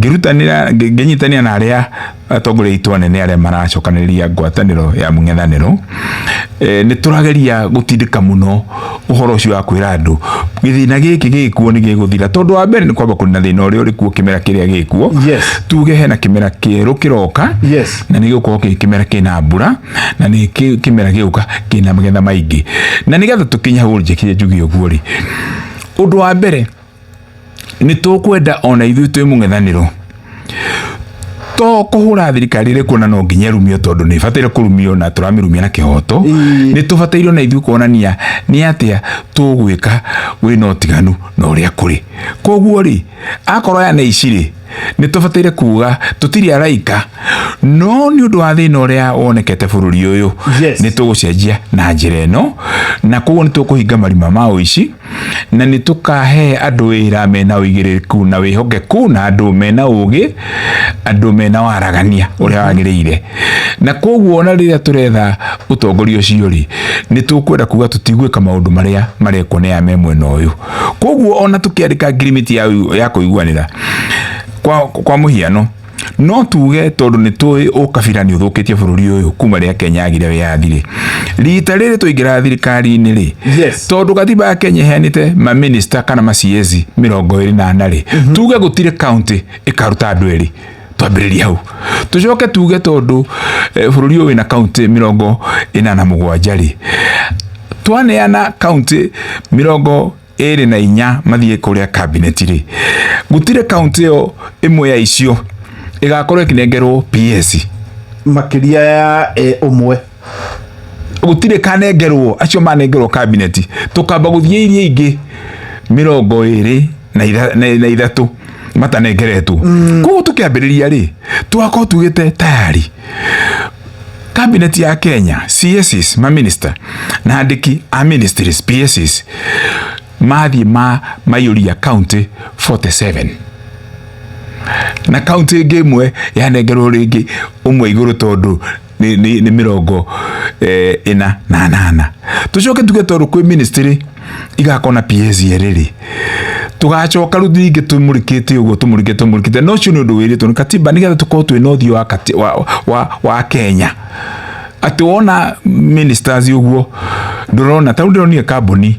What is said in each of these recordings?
Ngĩrutanĩra, ngĩnyitanĩra na arĩa atongoria aitũ anene arĩa maracokanĩrĩria ngwatanĩro ya mũng'ethanĩro, nĩ tũrageria gũtindĩka mũno ũhoro ũcio wa kwĩra andũ gĩthĩna gĩkĩ gĩkuo nĩ gĩgũthira, tondũ wa mbere nĩ kwamba kũnina thĩna ũrĩa ũrĩ kuo kĩmera kĩrĩa gĩkuo. Tuge hena kĩmera kĩerũ kĩroka, na nĩ gĩgũkorwo kĩ kĩmera kĩna mbura, na nĩ kĩmera gĩgũka kĩna magetha maingĩ. Na nĩgetha tũkinye hau njĩkire njuge ũguo rĩ, ũndũ wa mbere nĩ tũkwenda ona ithuĩ twĩ mũng'ethanĩro to kũhũra thirikari ĩrĩ kuona no nginya ĩrumio, tondũ nĩ ĩbataire kũrumio na tũramĩrumia na kĩhoto. Nĩ tũbataire ona ithuĩ kuonania nĩ atĩa tũgwĩka wĩna ũtiganu na ũrĩa kũrĩ. Koguo rĩ, akorwo aya nĩ ici rĩ, nĩ tũbataire kuga tũtirĩ araika, no nĩ ũndũ wa thĩna ũrĩa wonekete bũrũri ũyũ, nĩ tũgũcenjia na njĩra ĩno, na koguo nĩ tũkũhinga marima ma ũici, na nĩ tũkahe andũ wĩra mena ũigĩrĩrĩku na wĩhokeku, na andũ mena ũgĩ, andũ mena waragania ũrĩa wagĩrĩire. Na koguo ona rĩrĩa tũretha ũtongoria ũcio rĩ, nĩ tũkwenda kuga tũtigwĩka maũndũ marĩa marekwo nĩ aya me mwena ũyũ. Koguo ona tũkĩandĩka ngirimiti ya kũiguanĩra, kwa mũhiano, no tuge tondũ nĩ tũĩ ũkabira nĩ ũthũkĩtie bũrũri ũyũ kuma rĩrĩa Kenya yagire wĩyathi rĩ, rita rĩrĩ twaingĩra thirikari-inĩ rĩ, tondũ gatiba ya Kenya ĩheanĩte maminista kana ma CS 24 rĩ, tuge gũtirĩ county ĩkaruta andũ erĩ, twambĩrĩrie hau. Tũcoke tuge tondũ bũrũri ũyũ wĩna county 47 rĩ, twaneana county 24 mathiĩ kũrĩa cabinet rĩ, gũtirĩ county ĩyo ĩmwe ya icio ĩgakorwo ĩkĩnengerwo PS makĩria ya ũmwe. Gũtirĩ kanengerwo, acio manengerwo cabinet, tũkamba gũthiĩ iria ingĩ 23 matanengeretwo. Koguo tũkĩambĩrĩria rĩ, tũgakorwo tugĩte tayari cabinet ya Kenya, CSs, maminista na andĩki a ministries, PSs, mathiĩ ma maiyũria county 47, na county ĩngĩ ĩmwe yanengerwo rĩngĩ ũmwe igũrũ, tondũ nĩ 48. Tũcoke tuge tondũ kwĩ ministry igakorwo na PS erĩ rĩ, tũgacoka rĩu ningĩ tũmũrĩkĩte ũguo, tũmũrĩkĩte. No ũcio nĩ ũndũ wĩrĩtwo nĩ katiba nĩgetha tũkorwo twĩna ũthiũ wa Kenya, atĩ wona ministers ũguo ndũrona ta rĩu ndĩronire kambuni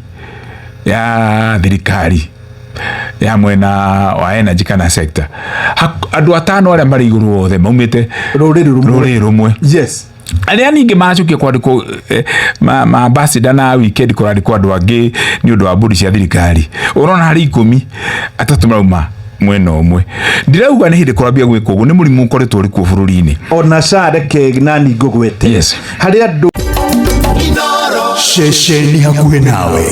ya thirikari ya mwena wa energy kana sector, andũ atano arĩa marĩ igũrũ othe maumĩte rũrĩrĩ rũmwe. Rũrĩrĩ rũmwe. Arĩa ningĩ maracokia kwandĩkwo ma ambassador na weekend kũrandĩkwo andũ angĩ nĩ ũndũ wa mbũri cia thirikari, ũrona harĩ 10, atatũ marauma mwena ũmwe. Ndirauga nĩ hĩndĩ kũrambia gwĩkwo ũguo, nĩ mũrimũ ũkoretwo ũrĩ kuo bũrũri-inĩ. Ona ca reke nani ngũgwete. Harĩ andũ Ceceni hakuhĩ nawe.